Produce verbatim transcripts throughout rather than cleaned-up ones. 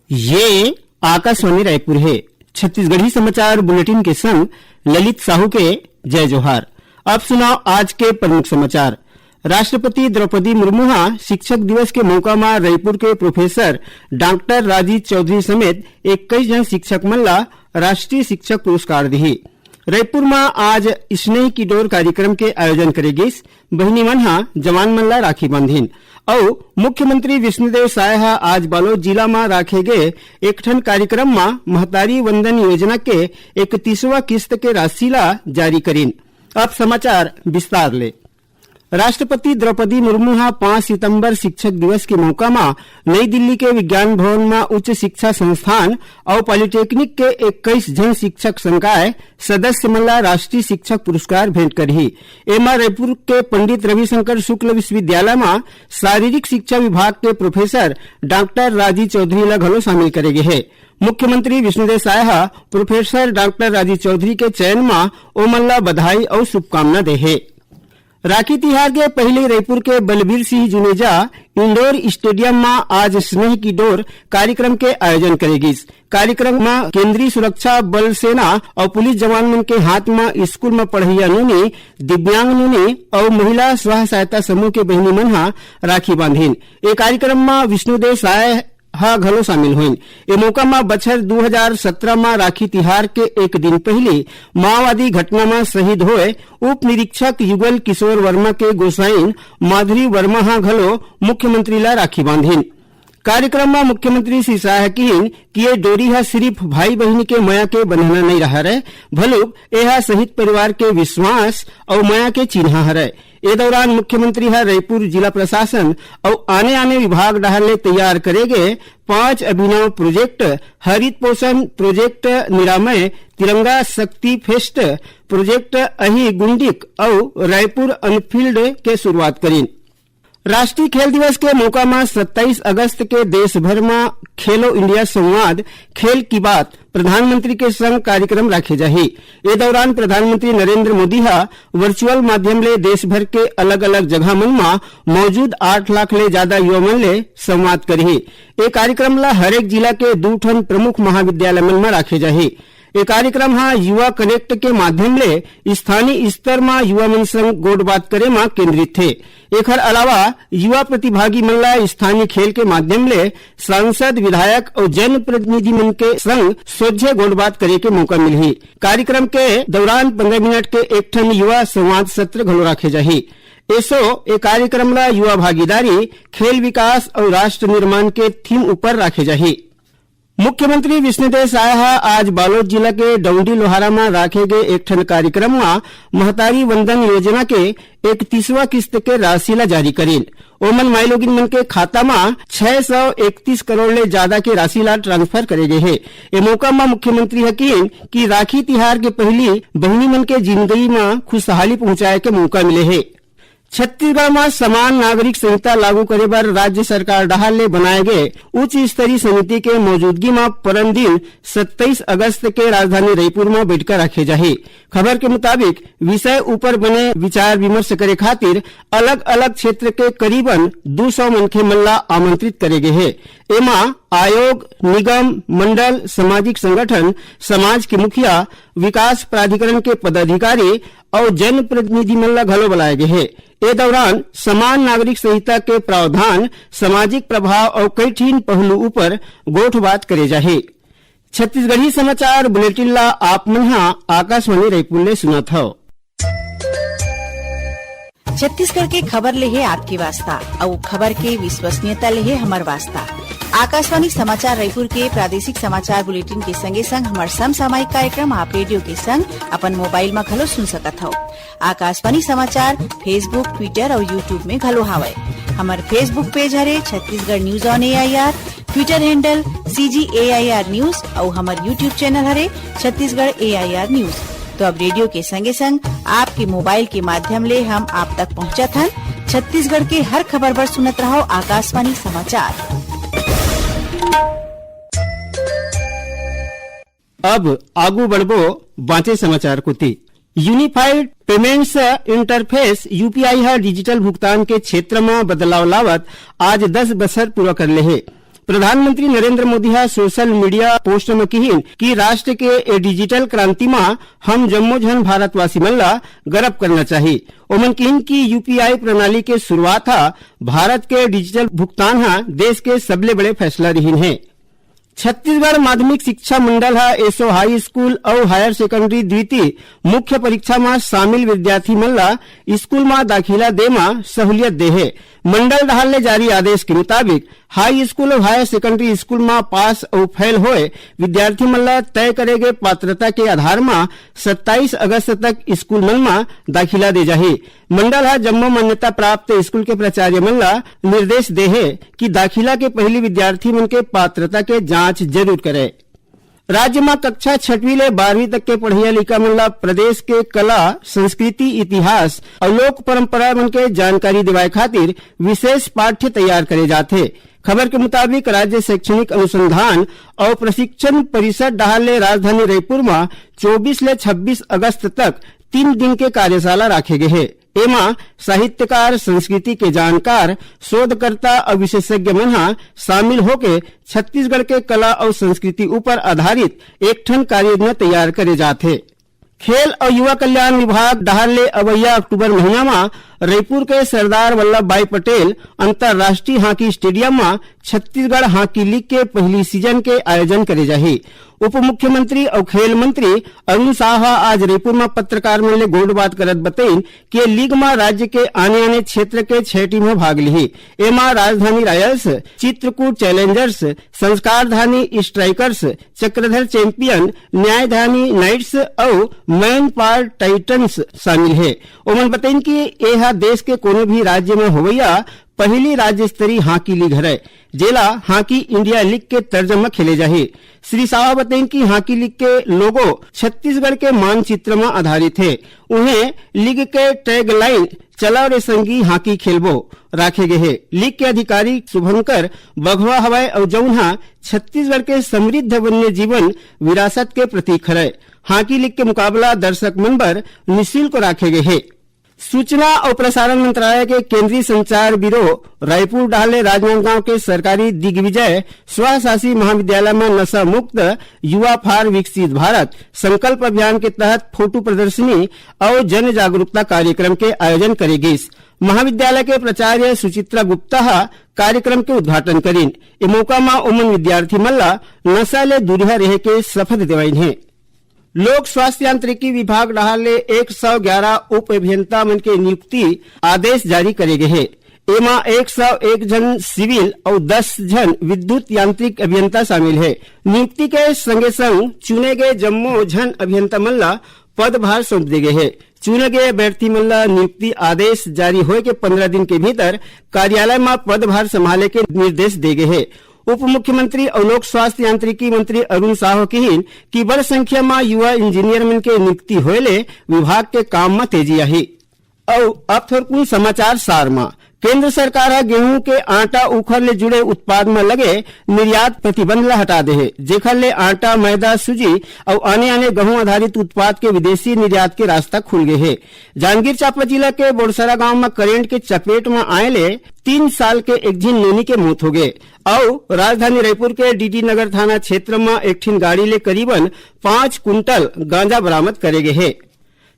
ये आकाशवाणी रायपुर हे। छत्तीसगढ़ी समाचार बुलेटिन के संग ललित साहू के जय जोहार। अब सुनव आज के प्रमुख समाचार। राष्ट्रपति द्रौपदी मुर्मू ह शिक्षक दिवस के मौका म रायपुर के प्रोफेसर डॉक्टर राजी चौधरी समेत इक्कीस झन शिक्षक मन ला राष्ट्रीय शिक्षक पुरस्कार दिही। रायपुर म आज स्नेह की डोर कार्यक्रम के आयोजन करे गिस। बहिनी मन ह जवान मन ला राखी बांधिन। अउ मुख्यमंत्री विष्णुदेव साय ह आज बालोद जिला म राखे गे एक ठन कार्यक्रम म महतारी वंदन योजना के इकतीसवां किस्त के राशि ला जारी करिन। अब समाचार विस्तार ले। राष्ट्रपति द्रौपदी मुर्मू ह पाँच सितंबर शिक्षक दिवस के मौका म नई दिल्ली के विज्ञान भवन म उच्च शिक्षा संस्थान अउ पॉलिटेक्निक के इक्कीस झन शिक्षक संकाय सदस्य मन ला राष्ट्रीय शिक्षक पुरस्कार भेंट करही। एमा रायपुर के पंडित रविशंकर शुक्ल विश्वविद्यालय म शारीरिक शिक्षा विभाग के प्रोफेसर डॉक्टर राजी चौधरी ला घलो शामिल करे गे हे। मुख्यमंत्री विष्णुदेव साय ह प्रोफेसर डॉक्टर राजी चौधरी के चयन म ओमन ला बधाई अउ शुभकामना दे हे। राखी तिहार के पहिली रायपुर के बलबीर सिंह जुनेजा इंडोर स्टेडियम म आज स्नेह की डोर कार्यक्रम के आयोजन करे गिस। कार्यक्रम म केंद्रीय सुरक्षा बल सेना अउ पुलिस जवान मन के हाथ म स्कूल म पढ़इया नोनी, दिव्यांग नोनी अउ महिला स्व सहायता समूह के बहिनी मन ह राखी बांधिन। ए कार्यक्रम म विष्णुदेव साय ह घलो शामिल होइन। ए मौका म बछर दू हजार सत्रह म राखी तिहार के एक दिन पहिली माओवादी घटना म शहीद होए उप निरीक्षक युगल किशोर वर्मा के गोसाइन माधुरी वर्मा ह घलो मुख्यमंत्री ला राखी बांधिन। कार्यक्रम म मुख्यमंत्री श्री साय ह किहिन कि ये डोरी ह सिरिफ भाई बहिनी के मया के बंधना नइ रहय, भलुक एहा शहीद परिवार के विश्वास अउ मया के चिन्हा हरय। ए दौरान मुख्यमंत्री ह रईपुर जिला प्रशासन अउ आने-आने विभाग डहार ले तैयार करे गे पांच अभिनव प्रोजेक्ट, हरित पोषण प्रोजेक्ट, निरामय तिरंगा शक्ति फेस्ट प्रोजेक्ट, अही गुंडिक अउ रायपुर अनफील्ड के शुरुआत करिन। राष्ट्रीय खेल दिवस के मौका म सत्ताईस अगस्त के देश भर म खेलो इंडिया संवाद, खेल की बात, प्रधानमंत्री के संग कार्यक्रम राखे जाही। ए दौरान प्रधानमंत्री नरेंद्र मोदी ह वर्चुअल माध्यम ले देश भर के अलग-अलग जगह मन म मौजूद आठ लाख ले जादा युवा मन ले संवाद करही। ए कार्यक्रम ल हरेक जिला के दू ठन प्रमुख महाविद्यालय मन म राखे जाही। ए कार्यक्रम ह युवा कनेक्ट के माध्यम ले स्थानीय स्तर म युवा मन संग गोठबात करे म केंद्रित हे। एखर अलावा युवा प्रतिभागी मन ला स्थानीय खेल के माध्यम ले सांसद, विधायक अउ जनप्रतिनिधि मन के संग सोझे गोठबात करे के मौका मिलही। कार्यक्रम के दौरान पंद्रह मिनट के एक ठन युवा संवाद सत्र घलो राखे जाही। एसो ए कार्यक्रम ला युवा भागीदारी, खेल विकास अउ राष्ट्र निर्माण के थीम ऊपर राखे जाही। मुख्यमंत्री विष्णुदेव साय ह आज बालोद जिला के डौंडी लोहारा म राखे गे एक ठन कार्यक्रम म महतारी वंदन योजना के इकतीसवां किस्त के राशि ला जारी करिन। ओमन माईलोगिन मन के खाता म छह सौ इकतीस करोड़ ले जादा के राशि ला ट्रांसफर करे गे हे। ए मौका म मुख्यमंत्री ह किहिन कि राखी तिहार के पहिली बहिनी मन के जिनगी म खुशहाली पहुंचाए के मौका मिले हे। छत्तीसगढ़ म समान नागरिक संहिता लागू करे बर राज्य सरकार डहार ले बनाए गे उच्च स्तरीय समिति के मौजूदगी म परन दिन सत्ताईस अगस्त के राजधानी रईपुर म बइठका राखे जाही। खबर के मुताबिक, विषय ऊपर बने विचार विमर्श करे खातिर अलग-अलग क्षेत्र के करीबन दू सौ मनखे मन ला आमंत्रित करे गे हे। एमा आयोग, निगम, मंडल, सामाजिक संगठन, समाज के मुखिया, विकास प्राधिकरण के पदाधिकारी अउ जनप्रतिनिधि मन ला घलो बलाए गे हे। ए दौरान समान नागरिक संहिता के प्रावधान, सामाजिक प्रभाव अउ कई ठिन पहलू ऊपर गोठबात करे जाही। छत्तीसगढ़ी समाचार बुलेटिन ला आप मन ह आकाशवाणी रायपुर ले सुनत हव। छत्तीसगढ़ के खबर ले हे आपके वास्ता, अउ खबर के विश्वसनीयता ले हे हमर वास्ता। आकाशवाणी समाचार रायपुर के प्रादेशिक समाचार बुलेटिन के संगे संग हमर समसामयिक कार्यक्रम आप रेडियो के संग अपन मोबाइल म घलो सुन सकत हव। आकाशवाणी समाचार Facebook, Twitter अउ YouTube में घलो हावय। हमर Facebook पेज हरे Chhattisgarh News on A I R, Twitter handle C G A I R News अउ हमर YouTube channel हरे Chhattisgarh A I R News। तो अब रेडियो के संगे संग आपके मोबाइल के माध्यम ले हम आप तक पहुंचत हन छत्तीसगढ़ के हर खबर बर सुनत रहव आकाशवाणी समाचार। अब आगू बढ़बो बांचे समाचार कोति। Unified payments interface, U P I, ह डिजिटल भुगतान के क्षेत्र म बदलाव लावत आज दस बछर पूरा कर ले हे। प्रधानमंत्री नरेंद्र मोदी ह सोशल मीडिया पोस्ट म किहिन कि राष्ट्र के ए डिजिटल क्रांति म हम जम्मो झन भारतवासी मन ला गर्व करना चाही। ओमन किहिन कि यूपीआई प्रणाली के शुरुआत ह भारत के डिजिटल भुगतान ह देश के सबले बड़े फैसला रिहिन हे। छत्तीसगढ़ माध्यमिक शिक्षा मंडल ह एसो हाई स्कूल अउ हायर सेकेंडरी द्वितीय मुख्य परीक्षा म शामिल विद्यार्थी मन ला स्कूल म दाखिला दे म सहूलियत दे हे। मंडल डहार ले जारी आदेश के मुताबिक हाई स्कूल अउ हायर सेकेंडरी स्कूल म पास अउ फेल होए विद्यार्थी मन ला तय करे गे पात्रता के आधार म सत्ताईस अगस्त तक स्कूल मन म दाखिला दे जाही। मंडल ह जम्मो मान्यता प्राप्त स्कूल के प्राचार्य मन ला निर्देश दे हे कि दाखिला के पहिली विद्यार्थी मन के पात्रता के जांच जरूर करे। राज्य म कक्षा छठवीं ले बारहवीं तक के पढ़इया लइका मन ला प्रदेश के कला, संस्कृति, इतिहास अउ लोक परंपरा मन के जानकारी दिवाए खातिर विशेष पाठ्य तैयार करे जाथे। खबर के मुताबिक, राज्य शैक्षणिक अनुसंधान अउ प्रशिक्षण परिषद डहार ले राजधानी रायपुर म चौबीस ले छब्बीस अगस्त तक तीन दिन के कार्यशाला राखे गे हे। एमा साहित्यकार, संस्कृति के जानकार, शोधकर्ता अउ विशेषज्ञ मन ह शामिल होके छत्तीसगढ़ के कला अउ संस्कृति ऊपर आधारित एक ठन कार्ययोजना तैयार करे जात हे। खेल अउ युवा कल्याण विभाग डहार ले अवइया अक्टूबर महीना म रायपुर के सरदार वल्लभ भाई पटेल अंतर्राष्ट्रीय हॉकी स्टेडियम म छत्तीसगढ़ हॉकी लीग के पहिली सीजन के आयोजन करे जाही। उप मुख्यमंत्री अउ खेल मंत्री अरुण साव ह आज रायपुर म पत्रकार मन ले गोठबात करत बतइन कि ये लीग म राज्य के आने-आने क्षेत्र के छह टीम ह भाग लिही। एमा Rajdhani royals, Chitrakoot challengers, Sanskardhani strikers, Chakradhar champion, Nyaydhani knights अउ मैनपाट टाइटंस शामिल हे। ओमन बतइन कि ए ह देश के कोनो भी राज्य म होवइया पहिली राज्य स्तरीय हॉकी लीग हरय, जेला हॉकी इंडिया लीग के तर्ज म खेले जाही। श्री साव बतइन कि हॉकी लीग के लोगो छत्तीसगढ़ के मानचित्र म आधारित हे। उहें, लीग के टैगलाइन "चलव रे संगी, हॉकी खेलबो" राखे गे हे। लीग के आधिकारिक शुभंकर बघवा हवय अउ जउन ह छत्तीसगढ़ के समृद्ध वन्य जीवन विरासत के प्रतीक हरय। हॉकी लीग के मुकाबला दर्शक मन बर निशुल्क राखे गे हे। सूचना अउ प्रसारण मंत्रालय के केंद्रीय संचार ब्यूरो रायपुर डहार ले राजनांदगांव के सरकारी दिग्विजय स्वशासी महाविद्यालय म नशा मुक्त युवा फॉर विकसित भारत संकल्प अभियान के तहत फोटो प्रदर्शनी अउ जन जागरूकता कार्यक्रम के आयोजन करे गिस। महाविद्यालय के प्राचार्य सुचित्रा गुप्ता ह कार्यक्रम के उद्घाटन करिन। ए मौका म ओमन विद्यार्थी मन ला नशा ले दूरिहा रहे के शपथ दिवाइन हे। लोक स्वास्थ्य यांत्रिकी विभाग डहार ले एक सौ ग्यारह उप अभियंता मन के नियुक्ति आदेश जारी करे गे हे। एमा एक सौ एक झन सिविल अउ दस झन विद्युत यांत्रिक अभियंता शामिल हे। नियुक्ति के संगे संग चुने गे जम्मो झन अभियंता मन ला पदभार सौंप दे गे हे। चुने गे अभ्यर्थी मन ला नियुक्ति आदेश जारी होए के पंद्रह दिन के भीतर कार्यालय म पदभार संभाले के निर्देश दे गे हे। उप मुख्यमंत्री अउ लोक स्वास्थ्य यांत्रिकी मंत्री अरुण साव किहिन कि बड़ संख्या म युवा इंजीनियर मन के नियुक्ति होए ले विभाग के काम म तेजी आही। अउ अब थोरकुन समाचार सार म। केंद्र सरकार ह गेहूं के आटा उखर ले जुड़े उत्पाद म लगे निर्यात प्रतिबंध ल हटा दे हे, जेखर ले आटा, मैदा, सूजी अउ आने-आने गेहूं आधारित उत्पाद के विदेशी निर्यात के रास्ता खुल गे हे। जांजगीर चांपा जिला के बोरसरा गांव म करेंट के चपेट म आए ले तीन साल के एक झिन नोनी के मौत हो गे अउ राजधानी रायपुर के डीडी नगर थाना क्षेत्र म एक ठिन गाड़ी ले करीबन पाँच कुंटल गांजा बरामद करे गे हे।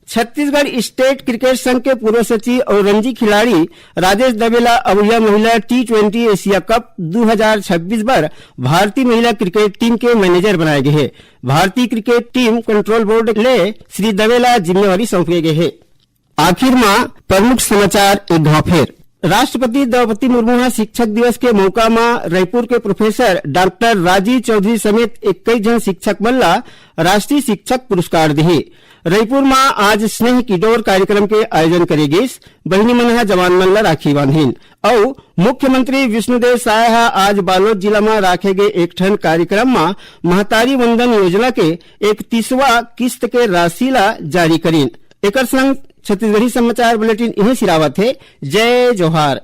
छत्तीसगढ़ स्टेट क्रिकेट संघ के पूर्व सचिव अउ रणजी खिलाड़ी राजेश दवे ला अवइया महिला टी ट्वेंटी एशिया कप दू हजार छब्बीस बर भारतीय महिला क्रिकेट टीम के मैनेजर बनाए गे हे। भारतीय क्रिकेट टीम कंट्रोल बोर्ड ले श्री दवे ला जिम्मेवारी सौंपे गे हे। आखिर म प्रमुख समाचार एक घाव फेर। राष्ट्रपति द्रौपदी मुर्मू ह शिक्षक दिवस के मौका म रायपुर के प्रोफेसर डॉक्टर राजीव चौधरी समेत इक्कीस झन शिक्षक मन ला राष्ट्रीय शिक्षक पुरस्कार दिही। रायपुर म आज स्नेह की डोर कार्यक्रम के आयोजन करे गिस। बहिनी मन ह जवान मन ला राखी बांधिन। अउ मुख्यमंत्री विष्णुदेव साय ह आज बालोद जिला म राखे गे एक ठन कार्यक्रम म महतारी वंदन योजना के इकतीसवां किस्त के राशि ला जारी करिन। एकर संग छत्तीसगढ़ी समाचार बुलेटिन इहें सिरावत हे। जय जोहार।